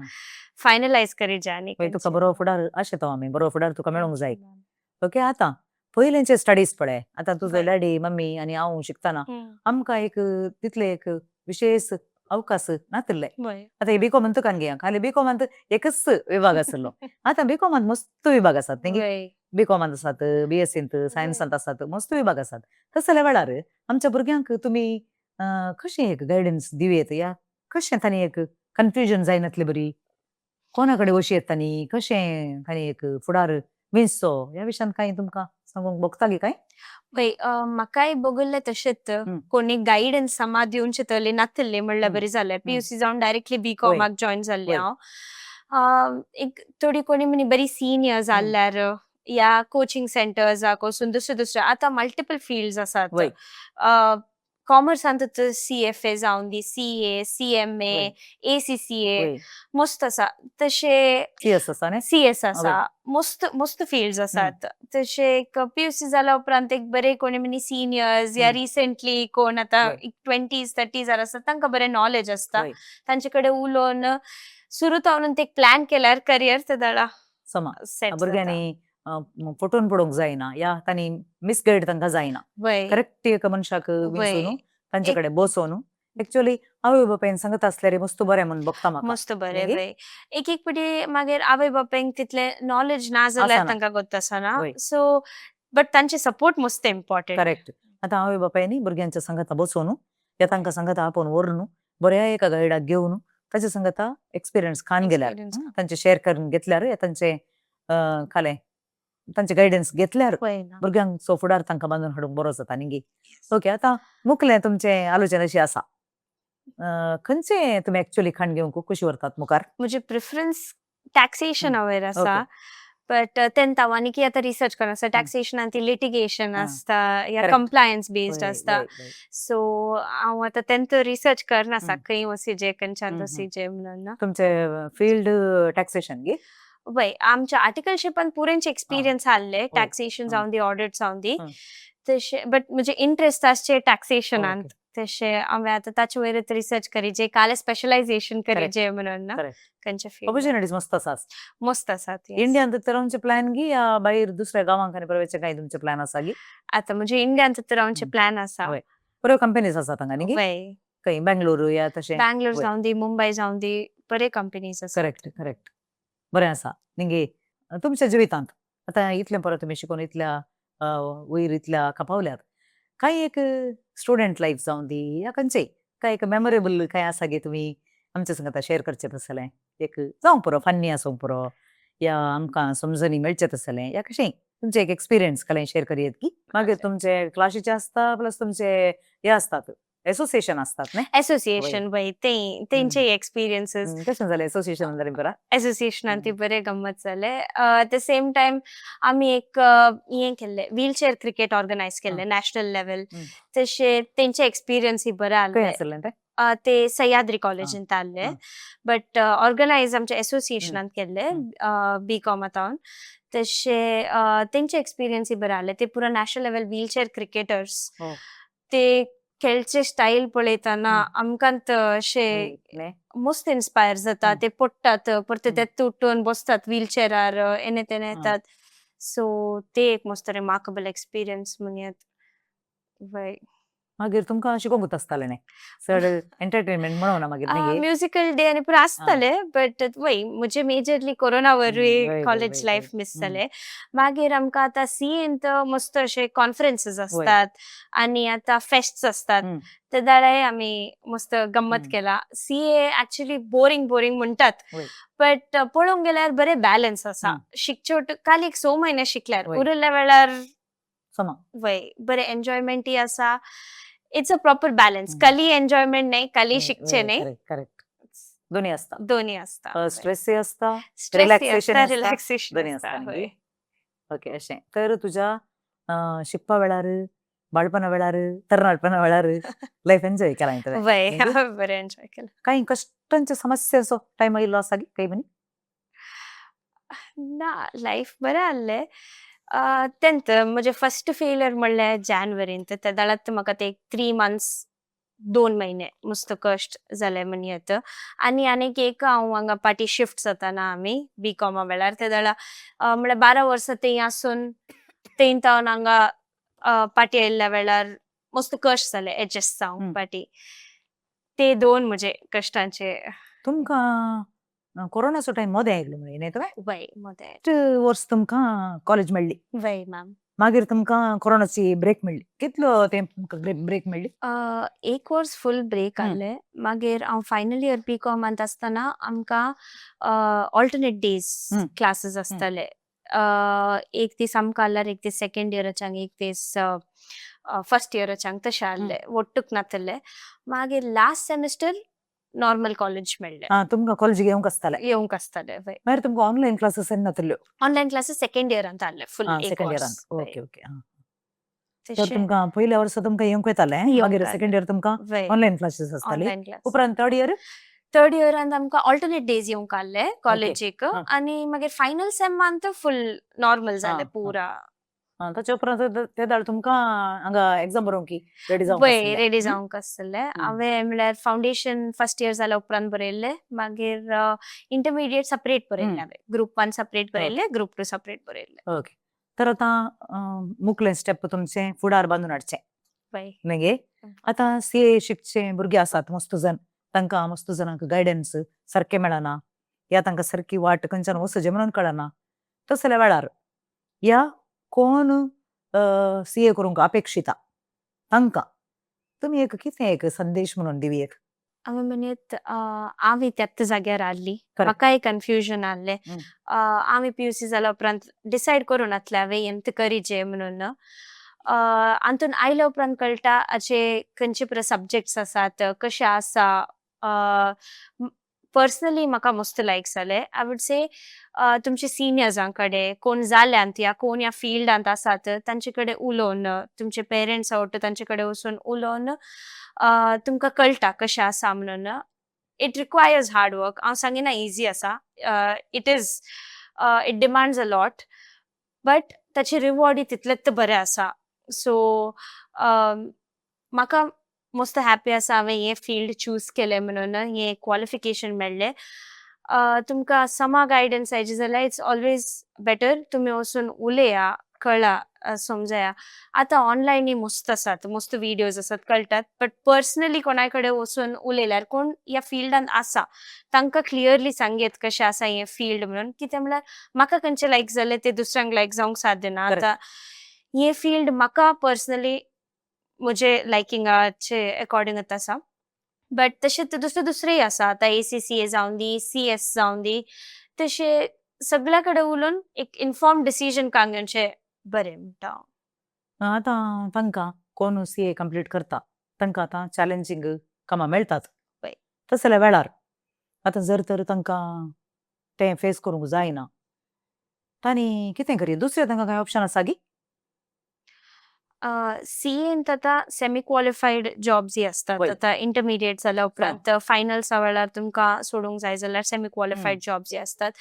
[SPEAKER 2] फायनलायज करीत आनी
[SPEAKER 1] वय, तुका बरो फुडार आशेता आमी, बरो फुडार तुका मेळोंक जाय. ओके, आतां पयलेंचे स्टडीज पळय, आतां तुजो डॅडी मम्मी आनी हांव शिकतना आमकां एक तितले एक विशेश अवकाश नातिल्ले. आतां बी कॉमान तुका घेया, खाली बी कॉमांत एकच विभाग आशिल्लो. आतां बी कॉमांत मस्त विभाग आसात न्ही? बी कॉमांत आसात, बी एसींत, सायन्सांत आसात, मस्त विभाग आसात. तसल्या वेळार आमच्या भुरग्यांक तुमी कशें एक गायडन्स दिवयेत या कशें तांणी एक कन्फ्युजन जायनातलें बरी? कोणा कडेन वशी येता न्ही, कशें आनी एक फुडार विंचचो ह्या विशयान कांय तुमकां सांगूंक भोगता गी कांय?
[SPEAKER 2] पळय, म्हाकाय बगल्लें तशेंच. कोणी गायडन्स समा दिवचे तसले नातल्ले म्हणल्यार बरें जालें. पीयूसी जावन डायरेक्टली बी कॉमाक जॉयन जाल्लें हांव. एक थोडी कोणी म्हणी बरी सिनियर्स जाल्यार या कोचिंग सेंटर्साक वचून दुसरे दुसरे, आतां मल्टिपल फिल्ड्स आसात. कॉमर्सांत सीएफए जावन दी, सीए, सीएमए, एसीसीए, मस्त आसा तशें.
[SPEAKER 1] सीएस आसा न्ही?
[SPEAKER 2] सीएस आसा, मस्त मस्त फिल्ड्स आसात. तशें एक पीयूसी जाल्या उपरांत एक बरे कोणी म्हणी सिनियर्स या रिसेंटली कोण आतां ट्वेंटीज थर्टीजार आसा, तांकां बरें नॉलेज आसता. तांचे कडेन उलोवन सुरू जावन ते प्लॅन केल्यार करियर ते दळा
[SPEAKER 1] समा
[SPEAKER 2] सेट.
[SPEAKER 1] भुरग्यांनी फटोवन पडोवंक जायना या तांणी मिसगायड तांकां जायना. करेक्ट एका मनशाक विंचून तांचे कडेन बसोवन, एक्चुअली आवय बापायन सांगत आसल्यार मस्त बरें म्हूण भोगता म्हाका.
[SPEAKER 2] मस्त बरें.
[SPEAKER 1] मागीर?
[SPEAKER 2] वय, एक एक पाटी मागीर आवय बापायंक तितलें नॉलेज ना जाल्यार
[SPEAKER 1] आसना.
[SPEAKER 2] तांकां गोत्त आसना. सो बट तांचे सपोर्ट मस्त इम्पॉर्टंट.
[SPEAKER 1] करेक्ट. आतां आवय बापायनी भुरग्यांच्या सांगाता बसोवन या तांकां सांगाता आपोवन व्हरून बऱ्या एका गायडाक घेवन ताच्या सांगाता एक्सपिरियन्स खान गेल्यार,
[SPEAKER 2] Experience.
[SPEAKER 1] तांचे शेअर करून घेतल्यार या तांचे खालें तांचे गायडन्स घेतल्यार
[SPEAKER 2] पळयना.
[SPEAKER 1] भुरग्यांचो फुडार तांकां बांदून हाडूंक बरो जाता न्ही गी? ओके, आतां मुखलें तुमचें आलोचन अशी आसा, खंयचें तुमी एक्चुअली खाण घेवंक खुशी व्हरतात मुखार?
[SPEAKER 2] म्हजे प्रिफरन्स टॅक्सेशन वयर आसा, बट तेन्ना हांव आनी की आतां रिसर्च करून आसा. टॅक्सेशनान ती लिटिगेशन आसता या कंप्लायन्स बेस्ड आसता.
[SPEAKER 1] वय, वय.
[SPEAKER 2] सो हांव आतां तेंचो रिसर्च करना आसा, खंय वचीजे, खंयच्यान वचीजे म्हणून ना.
[SPEAKER 1] तुमचे फिल्ड टॅक्सेशन गी?
[SPEAKER 2] वय, आमच्या आर्टिकलशिपान पुरेंचे एक्सपिरियन्स आहले, टॅक्सेशन जावन दी, ऑडिट जावन दी. तशें बट म्हजे इंट्रस्ट आसचे टॅक्सेशनांत. तशें हांवें आतां ताचे वयरच रिसर्च करीजे, काले स्पेशलायझेशन करीजे म्हणून ना. खंयच्या फिल्ड
[SPEAKER 1] ऑपॉर्च्युनिटीज मस्त आसात.
[SPEAKER 2] मस्त आसात, yes.
[SPEAKER 1] इंडियान तर आमचे प्लॅन गी या भायर दुसऱ्या गांवांक आनी परवेचे कांय तुमचे प्लॅन आसा गी?
[SPEAKER 2] आतां म्हजे इंडियान तर आमचे प्लॅन आसा.
[SPEAKER 1] बऱ्यो कंपनीज आसात हांगा न्ही गी?
[SPEAKER 2] वय.
[SPEAKER 1] खंय बेंगलोर या तशें?
[SPEAKER 2] बँगलोर जावन दी, मुंबय जावन दी, बरे कंपनीज आसा.
[SPEAKER 1] करेक्ट करेक्ट, बरें आसा न्ही गे? तुमच्या जिवितांत आतां इतलें परत तुमी शिकून इतल्या वयर इतल्या पावल्यात, कांय एक स्टुडंट लायफ जावं दी या खंयचेय कांय एक मेमोरेबल कांय आसा गे तुमी आमच्या संगता शेअर करचें तसलें एक, जावं पुरो फन्नी आसूंक पुरो या आमकां समजणी मेळचें तसलें या कशेंय तुमचें एक एक्सपिरियन्स कांय शेअर करयेत की? मागीर तुमचे क्लासीचे आसता, प्लस तुमचे हे आसतात, एसोसिएशन आसतात न्ही?
[SPEAKER 2] एसोसिएशन, वय, ते तेंचे एक्सपिरियन्सीस.
[SPEAKER 1] कशें जालें एसोसिएशन जालें परा?
[SPEAKER 2] एसोसिएशनान ती बरे गम्मत जाले. एट the same time आमी एक हें केल्लें, व्हीलचेअर क्रिकेट ऑर्गनायज केल्लें नॅशनल लेवल. तशें तेंचे एक्सपिरियन्सूय बरे
[SPEAKER 1] खंय
[SPEAKER 2] आहले.
[SPEAKER 1] आसलें तें?
[SPEAKER 2] ते सह्याद्री कॉलेजींत आहले, बट ऑर्गनायज आमच्या एसोसिएशनान केल्ले बी कॉमातावन. तशें तेंचे एक्सपिरियन्सूय बरे आहले. ते पुरा नॅशनल लेवल व्हीलचेअर क्रिकेटर्स. ते खेळचे स्टायल पळयतना आमकां अशें
[SPEAKER 1] न्ही?
[SPEAKER 2] मस्त इन्स्पायर जाता. ते पडटात, परते ते तुटून बसतात व्हीलचेअरार, येणे तेणे येतात. सो ते एक मस्त रिमार्केबल एक्सपिरियन्स म्हणयात, वय.
[SPEAKER 1] मागीर तुमकां शिकोवंकूच आसतालें न्ही चड, एंटरटेनमेंट म्हणून मागीर न्ही गे?
[SPEAKER 2] म्युजिकल डे आनी पुरो आसताले, बट वय, म्हजे मेजरली कोरोना वरवीं
[SPEAKER 1] वय, वय,
[SPEAKER 2] कॉलेज लायफ मिस जालें. मागीर आमकां आतां सीएन त मस्त अशे कॉन्फरन्सीस आसतात आनी आतां फेस्ट्स आसतात. ते जाल्यार आमी मस्त गम्मत केला. सीए एक्चुअली बोरींग बोरींग म्हणटात, बट पळोवंक गेल्यार बरें बॅलन्स आसा. शिकचे काल एक 6 म्हयने शिकल्यार उरिल्ल्या वेळार
[SPEAKER 1] समा.
[SPEAKER 2] वय, बरें एन्जॉयमेंटय आसा. It's a proper balance. खाली एन्जॉयमेंट न्हय, खाली शिकचें न्हय.
[SPEAKER 1] करेक्ट करेक्ट, दोन्ही आसता.
[SPEAKER 2] दोन्ही आसता.
[SPEAKER 1] स्ट्रेसय आसता,
[SPEAKER 2] स्ट्रेस
[SPEAKER 1] रिलॅक्सेशन
[SPEAKER 2] आसता,
[SPEAKER 1] आसता,
[SPEAKER 2] रिलॅक्सेशन
[SPEAKER 1] दोन्ही
[SPEAKER 2] आसता.
[SPEAKER 1] आसता न्ही?
[SPEAKER 2] हय.
[SPEAKER 1] ओके, अशें तर तुज्या शिकपा वेळार, बाळपणा वेळार, तरणाटपणा वेळार लायफ एन्जॉय केलां तुवें.
[SPEAKER 2] वय.
[SPEAKER 1] न्ही गे?
[SPEAKER 2] बरें एन्जॉय केलां.
[SPEAKER 1] कांय कश्टांचे समस्याचो टायम आयिल्लो आसा गी काय म्हणी?
[SPEAKER 2] ना, लायफ बरें आहलें. तेन्थ म्हजें फस्ट फेलियर म्हणल्यार जानेवारींत. ते जाल्यार म्हाका ते एक 3 मंथ्स, 2 म्हयने मस्त कश्ट जाले म्हणयत. आनी आनीक एक, हांव हांगा पाटी शिफ्ट जाताना आमी बी कॉमा वेळार, ते जाल्यार म्हळ्यार 12 वर्सां थंय आसून थंय तावन हांगा पाटी आयिल्ल्या वेळार मस्त कश्ट जाले एडजस्ट जावंक पाटी. ते दोन म्हजे कश्टांचे.
[SPEAKER 1] तुमकां कोरोनाचो टायम मदें आयलो म्हळें न्ही तुवें?
[SPEAKER 2] वय, मदें.
[SPEAKER 1] वर्स तुमकां कॉलेज मेळ्ळी.
[SPEAKER 2] वय मॅम.
[SPEAKER 1] मागीर तुमकां कोरोनाची ब्रेक मेळ्ळी. कितलो तेंप तुमकां ब्रेक मेळ्ळी?
[SPEAKER 2] एक वर्स फूल ब्रेक आहले. मागीर हांव फायनल इयर बी कॉमांत आसतना आमकां ऑल्टरनेट डेज क्लासीस आसताले. एक दीस आमकां आहल्यार एक दीस सेकंड इयराच्यांक, एक दीस फर्स्ट इयराच्यांक, तशें आहले, ಒಟ್ಟುಕ್ नातले. मागीर लास्ट सेमिस्टर नॉर्मल कॉलेज मेळ्ळें.
[SPEAKER 1] आं, तुमकां कॉलेजीक येवंक आसतालें?
[SPEAKER 2] येवंक आसतालें, वय.
[SPEAKER 1] मागीर तुमकां ऑनलायन क्लासीस येना नातल्यो?
[SPEAKER 2] ऑनलायन क्लासीस सेकंड इयरांत आहले फूल एक
[SPEAKER 1] सेकंड
[SPEAKER 2] वर्स.
[SPEAKER 1] इयरांत,
[SPEAKER 2] वय.
[SPEAKER 1] Okay okay. आं, तर
[SPEAKER 2] तशें
[SPEAKER 1] तुमकां पयल्या वर्सा तुमकां येवंक येतालें,
[SPEAKER 2] येवंक
[SPEAKER 1] मागीर
[SPEAKER 2] आसलें.
[SPEAKER 1] सेकंड इयर तुमकां ऑनलायन क्लासीस आसताली.
[SPEAKER 2] Online class.
[SPEAKER 1] उपरांत थर्ड इयर?
[SPEAKER 2] थर्ड इयरांत आमकां ऑल्टरनेट डेज येवंक आहले कॉलेजीक आनी मागीर फायनल सेमांत फूल नॉर्मल जालें पुरा.
[SPEAKER 1] आं, ताच्या उपरांत ते दाळ तुमकां हांगा एग्जाम बरोवंक रेडी जावंक
[SPEAKER 2] वय,
[SPEAKER 1] आसलें.
[SPEAKER 2] रेडी जावंक आसलें. हांवें म्हणल्यार फावंडेशन फर्स्ट इयर जाल्या उपरांत बरयल्लें, मागीर इंटरमिडिएट सेपरेट बरयल्लें हांवें. ग्रुप वन सेपरेट बरयल्लें, ग्रुप टू सेपरेट बरयल्लें.
[SPEAKER 1] ओके, तर आतां मुखलें स्टेप तुमचें फुडार बांदून हाडचें.
[SPEAKER 2] वय.
[SPEAKER 1] न्ही? आतां सीए शिकचे भुरगे आसात मस्त जण, तांकां मस्त जाणांक गायडन्स सारकें मेळना या तांकां सारकी वाट खंयच्यान वचचें म्हणून कळना. तसल्या वेळार या कोण सीए करूंक अपेक्षिता तांकां तुमी एक कितें एक संदेश म्हणून दिवयेत?
[SPEAKER 2] हांवें म्हणयत, हांव त्याच जाग्यार आहली, म्हाकाय कन्फ्युजन आहलें. आमी पीयूसी जाल्या उपरांत डिसायड करूं नासलें हांवें एम करीजे म्हणून. हातून आयल्या उपरांत कळटा हाचे खंयचे पुरो सब्जेक्ट्स आसात, कशें आसा. पर्सनली म्हाका मस्त लायक जालें. I would say तुमचे सिनियर्सां कडेन, कोण जाल्यांत या कोण ह्या फिल्डांत आसात तांचे कडेन उलोवन, तुमचे पेरंट्स आवट तांचे कडेन वचून उलोवन तुमकां कळटा कशें आसा म्हणून. It requires hard work. हांव सांगिना इजी आसा. It demands a lot, but ताचे रिवॉर्डय तितलेच बरें आसा. सो म्हाका मस्त हॅप्पी आसा हांवें हें फिल्ड चूज केलें म्हणून, हें क्वॉलिफिकेशन मेळ्ळें. तुमकां समा गायडन्स जाय जाल्यार it's always better तुमी वचून उलया, कळा, समजया. आतां ऑनलायनय मस्त आसात, मस्त विडियोज आसात, कळटात, बट पर्सनली कोणाय कडेन वचून उलयल्यार, कोण ह्या फिल्डान आसा तांकां क्लियरली सांगयत कशें आसा हें फिल्ड म्हणून. कितें म्हणल्यार म्हाका खंयचें लायक जालें तें दुसऱ्यांक लायक जावंक साध्य ना. आतां हें फिल्ड म्हाका पर्सनली म्हजे लायकिंगाचे अकॉर्डिंग आसा, बट तशें दुसरे दुसरेय आसा. आतां एसीसीए जावन दी, सीएस जावन दी, तशें सगळ्या कडेन उलोवन एक इनफॉर्म डिसिजन काडून घेवचें बरें म्हणटा हांव.
[SPEAKER 1] आतां तांकां कोण सीए कंप्लीट करता तांकां आतां चॅलेंजींग कामां मेळटात. तसल्या वेळार आतां जर तर तांकां तें फेस करूंक जायना, तांणी कितें करी? दुसरें तांकां कांय ऑप्शन आसा गी?
[SPEAKER 2] सीएन आतां सेमी क्वॉलिफायड जॉब्सय आसतात. आतां इंटरमिडिएट जाल्या उपरांत फायनल्सा वेळार तुमकां सोडूंक जाय जाल्यार सेमी क्वॉलिफायड जॉब्सय आसतात.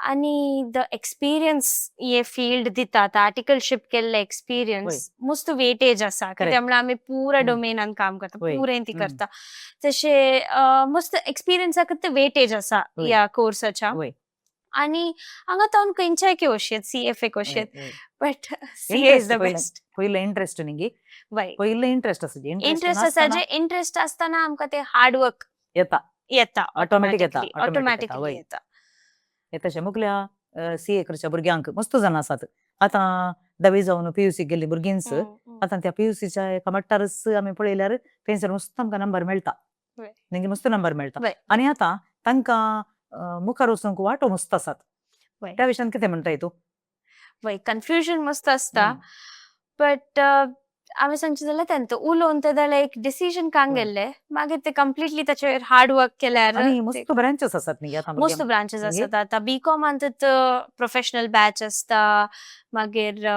[SPEAKER 2] आनी the experience हे फिल्ड दिता, आतां आर्टिकलशीप केल्ले एक्सपिरियन्स मस्त वेटेज आसा. कित्याक म्हणल्यार आमी पुरा डोमेनान काम करता, पुरें ती करता. तशें मस्त एक्सपिरियन्साक वेटेज आसा ह्या कोर्साच्या. आनी हांगा तावन खंयच्याय वशयेत, सीएफए वशयेत, but CA is the best.
[SPEAKER 1] पयलें इंट्रस्ट न्ही?
[SPEAKER 2] वय.
[SPEAKER 1] पयलें इंट्रस्ट आसा.
[SPEAKER 2] इंट्रस्ट आसा, जे इंट्रस्ट आसतना आमकां ते हार्ड वर्क
[SPEAKER 1] येता,
[SPEAKER 2] येता,
[SPEAKER 1] ऑटोमॅटीक येता.
[SPEAKER 2] ऑटोमॅटिकली येता.
[SPEAKER 1] तशें मुखल्या सीए करच्या भुरग्यांक मस्त जाण आसात. आतां धावी जावन पीयूसी गेल्ली भुरगींच आतां त्या पीयूसीच्या एका मट्टारच आमी पळयल्यार थंयसर मस्त आमकां नंबर मेळटा, मस्त नंबर मेळटा. आनी आतां तांकां मुखार वचूंक वाटो मस्त आसात. त्या विशयान कितें म्हणटाय तूं?
[SPEAKER 2] वय, कन्फ्युजन मस्त आसता, बट हांवें सांगचें जाल्यार तेंत उलोवन ते जाल्यार एक डिसिजन काडून गेल्ले, मागीर ते कंप्लिटली ताचेर हार्ड वर्क केल्यार.
[SPEAKER 1] आनी मस्त ब्रांचेस आसात न्ही आतां?
[SPEAKER 2] मस्त ब्रांचेस आसात. आतां बी कॉमांतच प्रोफेशनल बॅच आसता, मागीर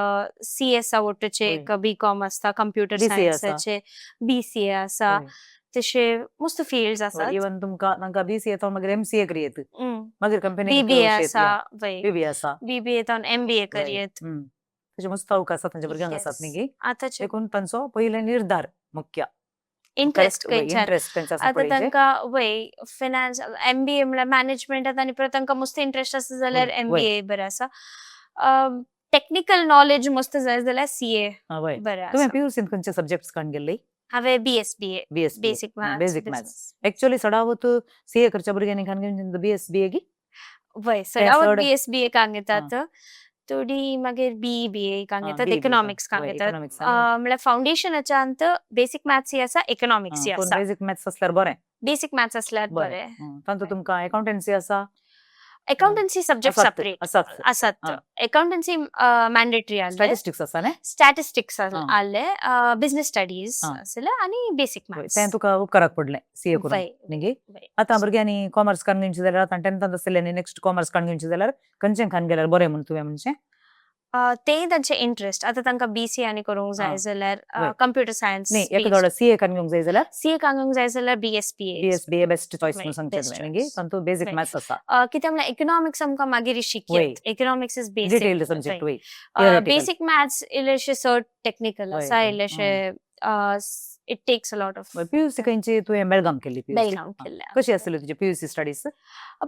[SPEAKER 2] सी एस आवटचे एक बी कॉम आसता, कंप्युटर सायन्साचे बीसीए आसा, तशे मस्त फिल्ड्स आसात.
[SPEAKER 1] इवन तुमकां तांकां बीसीए जावन मागीर एमसीए करयेत, मागीर कंपनी
[SPEAKER 2] बीबीए आसा, वय.
[SPEAKER 1] बीबीए आसा.
[SPEAKER 2] बीबीए जावन एमबीए करयेत.
[SPEAKER 1] तशे मस्त अवकाश आसा तांच्या भुरग्यांक आसात न्ही?
[SPEAKER 2] आतांचे
[SPEAKER 1] देखून तांचो पयले निर्धार मुख्य
[SPEAKER 2] इंट्रस्ट खंयच्यान
[SPEAKER 1] इंट्रस्ट खंयचो आसा
[SPEAKER 2] आतां
[SPEAKER 1] पळय.
[SPEAKER 2] तांकां, वय, फिनान्स एमबीए म्हणल्यार मॅनेजमेंटात आनी परत तांकां मस्त इंट्रस्ट आसा जाल्यार एमबीए बरें आसा. टॅक्निकल नॉलेज मस्त जाय जाल्यार सीए बरें
[SPEAKER 1] तुवें
[SPEAKER 2] आसा.
[SPEAKER 1] पीयूसीन खंयचे सब्जेक्ट्स काडून गेल्ले?
[SPEAKER 2] हांवें BSBA.
[SPEAKER 1] BS
[SPEAKER 2] basic maths.
[SPEAKER 1] Basic maths. Actually चडावत सीए करच्या भुरग्यांनी खान बीएसबीए गी?
[SPEAKER 2] वय, चडावत बीएसबीए काडून घेतात. थोडी मागीर बी बी ए कांग येतात,
[SPEAKER 1] बी
[SPEAKER 2] इकॉनॉमिक्स कांग येतात.
[SPEAKER 1] इकॉनॉमिक्स.
[SPEAKER 2] म्हळ्यार फावंडेशनाच्या अंत बेसिक मॅथ्स ही आसा, इकॉनॉमिक्स ही
[SPEAKER 1] पूण
[SPEAKER 2] आसा.
[SPEAKER 1] बेसिक मॅथ्स आसल्यार बरें.
[SPEAKER 2] बेसिक मॅथ्स असल्यार
[SPEAKER 1] बरें.
[SPEAKER 2] बरें.
[SPEAKER 1] तातूंत तुमकां अकाउंटन्सी आसा?
[SPEAKER 2] अकाउंटन्सी सब्जेक्ट
[SPEAKER 1] आसात.
[SPEAKER 2] सेपरेट.
[SPEAKER 1] आसात.
[SPEAKER 2] आसात. अकाउंटन्सी मॅन्डेटरी आसले.
[SPEAKER 1] स्टॅटिस्टिक्स आसा न्ही?
[SPEAKER 2] स्टॅटिस्टिक्स आसले, बिझनेस स्टडीज आसले आनी बेसिक मॅथ्स.
[SPEAKER 1] तें तुका उपकाराक पडलें सीए करून न्ही? आतां भुरग्यांनी कॉमर्स काडून घेवचें जाल्यार, आतां टेंथांत आसलेल्यांनी नेक्स्ट कॉमर्स काडून घेवचें जाल्यार खंयचें खान गेल्यार बरें म्हूण तुवें म्हणचें?
[SPEAKER 2] तेय तांचे इंट्रस्ट. आतां तांकां बीसीए आनी करूंक जाय जाल्यार कंप्युटर सायन्स.
[SPEAKER 1] न्ही, एका दोळो सीए काडून घेवंक जाय जाल्यार?
[SPEAKER 2] सीए काडूंक जाय जाल्यार बीएसपीए.
[SPEAKER 1] बीएसबीए बेस्ट चॉयस म्हणून सांगचें
[SPEAKER 2] बेस्ट
[SPEAKER 1] तुवें न्ही?
[SPEAKER 2] चॉयस.
[SPEAKER 1] तातूंत बेसिक मॅथ्स आसा.
[SPEAKER 2] कित्याक म्हळ्यार इकॉनॉमिक्स आमकां मागीर शिकयत. Economics is basic.
[SPEAKER 1] Detailed subject, वय, theoretical.
[SPEAKER 2] Basic maths इल्लेशे चड टेक्निकल आसा.
[SPEAKER 1] वय.
[SPEAKER 2] इल्लेशे it takes a lot of.
[SPEAKER 1] PUC खंयची तुवें? बेळगांव केल्ली पीयूसी?
[SPEAKER 2] बेळगांव केल्ले.
[SPEAKER 1] कशी आसली तुजी पीयूसी स्टडीज?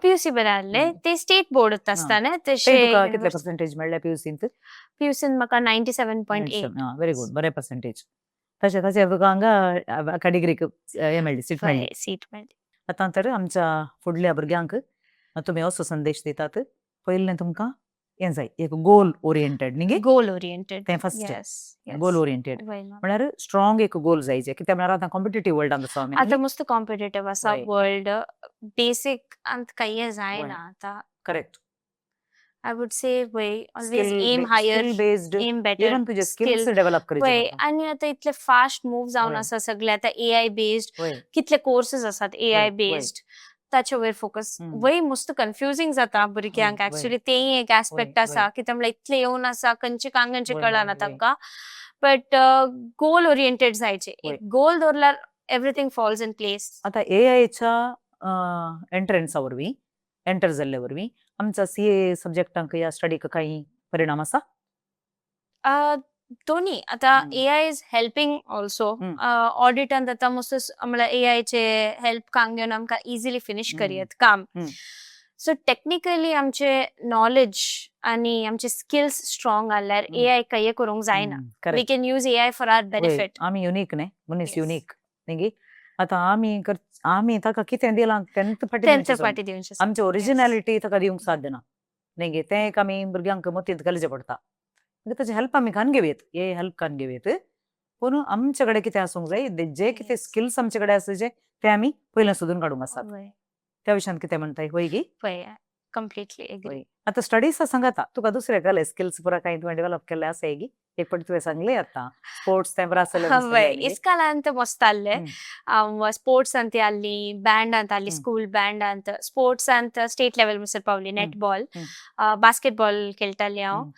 [SPEAKER 2] पीयूसी बरें आहले. ते स्टेट बोर्ड आसता न्ही.
[SPEAKER 1] ते
[SPEAKER 2] तशे
[SPEAKER 1] तुका कितले पर्सेंटेज मेळ्ळे पीयूसींत?
[SPEAKER 2] पीयूसीन म्हाका 97.8.
[SPEAKER 1] व्हेरी गुड, बरें पर्सेंटेज. तशें तशें तुका हांगा डिग्रीक हें मेळ्ळी, सीट मेळ्ळी.
[SPEAKER 2] सीट मेळ्ळी.
[SPEAKER 1] आतां तर आमच्या फुडल्या भुरग्यांक तुमी असो संदेश दितात, पयलें तुमकां हें जाय, एक गोल ओरिएंटेड न्ही गे?
[SPEAKER 2] Goal oriented.
[SPEAKER 1] तें first.
[SPEAKER 2] Yes.
[SPEAKER 1] गोल ओरिएंटेड म्हळ्यार स्ट्रॉंग एक गोल जाय, कित्याक म्हळ्यार आतां कॉम्पिटेटीव वर्ल्डान आसा आमी.
[SPEAKER 2] आतां मस्त कॉम्पिटेटिव्ह आसा वर्ल्ड. बेसिक अंत कांय जायना आतां.
[SPEAKER 1] करेक्ट.
[SPEAKER 2] I would say वय, always aim higher.
[SPEAKER 1] Skill based.
[SPEAKER 2] M better.
[SPEAKER 1] Even तुजे स्किल्स डेव्हलप करचे.
[SPEAKER 2] वय, आनी आतां इतले फास्ट मूव जावन आसा सगळे आतां एआय बेस्ड. कितले कोर्सेस आसात एआय बेस्ड, ताचे वयर फोकस. वय, मस्त कन्फ्युजींग जाता भुरग्यांक. एक्चुअली तेय एक एस्पेक्ट आसा, कित्याक म्हळ्यार इतले येवन आसा, खंयचे कांगचे कळना तांकां. बट गोल ओरिएंटेड जायचे. गोल दवरल्यार एवरीथींग फॉल्स इन प्लेस.
[SPEAKER 1] आतां एआयच्या एंट्रन्सा वरवीं, एंटर जाल्ले वरवीं आमच्या सीए सब्जेक्टांक या स्टडीक कांय परिणाम आसा?
[SPEAKER 2] दोन्ही. आतां AI is helping also. ऑडिटान आतां मस्त म्हळ्यार एआयचे हेल्प कांग घेवन आमकां इजिली फिनिश करयत काम. सो टेक्निकली आमचे नॉलेज आनी आमचे स्किल्स स्ट्रॉंग आहल्यार एआय कांय करूंक जायना. We can use AI for our benefit.
[SPEAKER 1] आमी युनीक न्ही, मनीस युनीक न्ही. आतां आमी कर आमी ताका कितें दिलां तेंच फाटीं.
[SPEAKER 2] तेंच फाटीं दिवचें.
[SPEAKER 1] आमची ओरिजिनॅलिटी ताका दिवंक साध्य ना न्ही गे. तें एक आमी भुरग्यांक मतींत घालचें पडटा. मागीर ताचें हेल्प आमी खान घेवयेत, हे हेल्प खान घेवयेत, पूण आमचे कडेन कितें आसूंक जाय, जे कितें स्किल्स आमचे कडेन आसा जे, ते आमी पयलें सोदून काडूंक आसात. त्या विशयान कितें म्हणटाय, वय गी?
[SPEAKER 2] वय, कंप्लिटली एग्री.
[SPEAKER 1] आतां स्टडीज सांगाता तुका दुसरें केलें स्किल्स पुरा कांय तुवें डेव्हलप केल्ले आसाय गी? एक फावटी तुवें सांगलें आतां स्पोर्ट्स तें बरें आसलें.
[SPEAKER 2] वय, इस्कालांत मस्त आहले. स्पोर्ट्सांत आहली, बँडांत आहली, स्कूल बँडांत, स्पोर्ट्सांत स्टेट लेवल म्हणसर पावली, नेटबॉल, बास्केटबॉल खेळटाली हांव.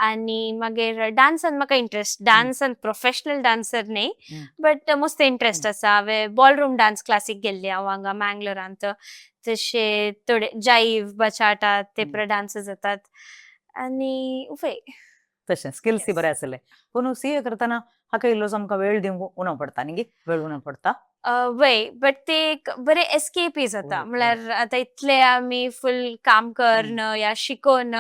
[SPEAKER 2] आनी मागीर डान्सान म्हाका इंट्रस्ट. डान्सान प्रोफेशनल डान्सर न्ही, बट मस्त इंट्रस्ट आसा. हांवें बॉल रूम डान्स क्लासीक गेल्ली हांव हांगा मँगलोरांत. तशे थोडे जाईव, बचाटा ते पुरा डान्सीस जातात आनी वय.
[SPEAKER 1] तशें स्किल्स बरें आसले, पूण सीए करतना हाका इल्लोसो आमकां वेळ दिवंक उणो पडटा न्ही गे, वेळ उणो पडटा.
[SPEAKER 2] वय, बट ते एक बरें एस्केपय जाता. म्हळ्यार आतां इतले आमी फूल काम करन या शिकोन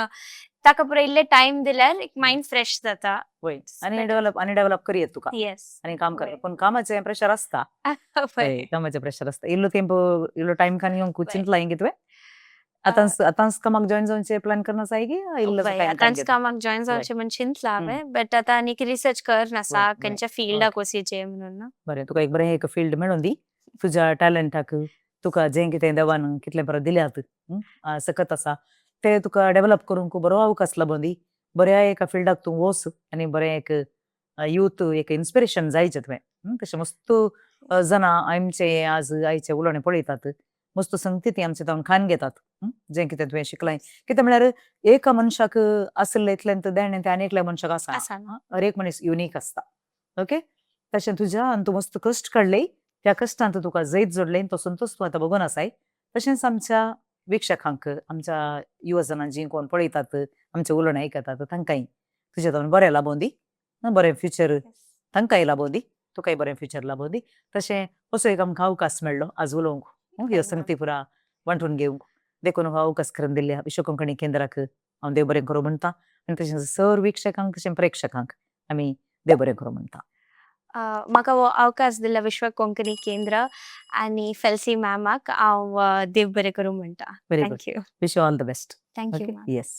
[SPEAKER 2] ताका पुरो इल्ले टायम दिल्यार एक मायंड फ्रेश जाता.
[SPEAKER 1] वय, आनी डेव्हलप, आनी डेव्हलप करयेत तुका.
[SPEAKER 2] येस.
[SPEAKER 1] आनी काम कर, पूण कामाचें प्रेशर आसता. कामाचें प्रेशर आसता. इल्लो तेंप, इल्लो टायम खान घेवंक चिंतला गे तुवें? आतांच आतांच कामाक जॉयन जावचें प्लॅन करना आसाय की इल्लो टायम?
[SPEAKER 2] आतांच कामाक जॉयन जावचें म्हण चिंतलां हांवें, बट आतां आनीक रिसर्च कर आसा खंयच्या फिल्डाक वचचें म्हणून.
[SPEAKER 1] बरें, तुका एक बरें एक फिल्ड मेळून दी तुज्या टॅलंटाक. तुका जें कितें देवान कितलें बरें दिल्यात, सकत आसा, ते तुका डेव्हलप करूंक बरो अवकाश लाबोवन दी. बऱ्या एका फिल्डाक तूं वच आनी बरें एक यूथ एक इन्स्पिरेशन जायचें तुवें. तशें मस्त जाणां आमचे आज आयचें उलोवणें पळयतात, मस्त संगती ती आमचे जावन खान घेतात जें कितें तुवें शिकलां. कितें म्हळ्यार एका मनशाक आशिल्लें इतलें देणें तें आनी एकल्या मनशाक आसना. हर एक मनीस युनीक आसता, ओके? तशें तुज्या आनी तूं मस्त कश्ट काडले, त्या कश्टांत तुका जैत जोडलें, तो संतोश तूं आतां बघून आसाय. तशेंच आमच्या वीक्षकांक, आमच्या युवा जाणां जीं कोण पळयतात, आमचें उलोवणें आयकतात, तांकांय तुज्या जावन बरें लाबोवन दी, बरें फ्युचर तांकांय लाबोवन दी, तुकाय बरें फ्युचर लाबोवन दी. तशें असो एक आमकां अवकाश मेळ्ळो आज उलोवंक, ह्यो संगती पुरा वांटून घेवंक, देखून हो अवकाश करून दिल्ल्या विश्व कोंकणी केंद्राक हांव देव बरें करूं म्हणटा आनी तशेंच सर वीक्षकांक तशें प्रेक्षकांक आमी देव बरें करूं म्हणटा.
[SPEAKER 2] म्हाका हो अवकाश दिल्ल्या विश्व कोंकणी केंद्र आनी फेल्सी मॅमाक हांव देव बरें करूं म्हणटा.
[SPEAKER 1] Very good.
[SPEAKER 2] Thank you.
[SPEAKER 1] Wish you all the best.
[SPEAKER 2] Thank you.
[SPEAKER 1] Yes.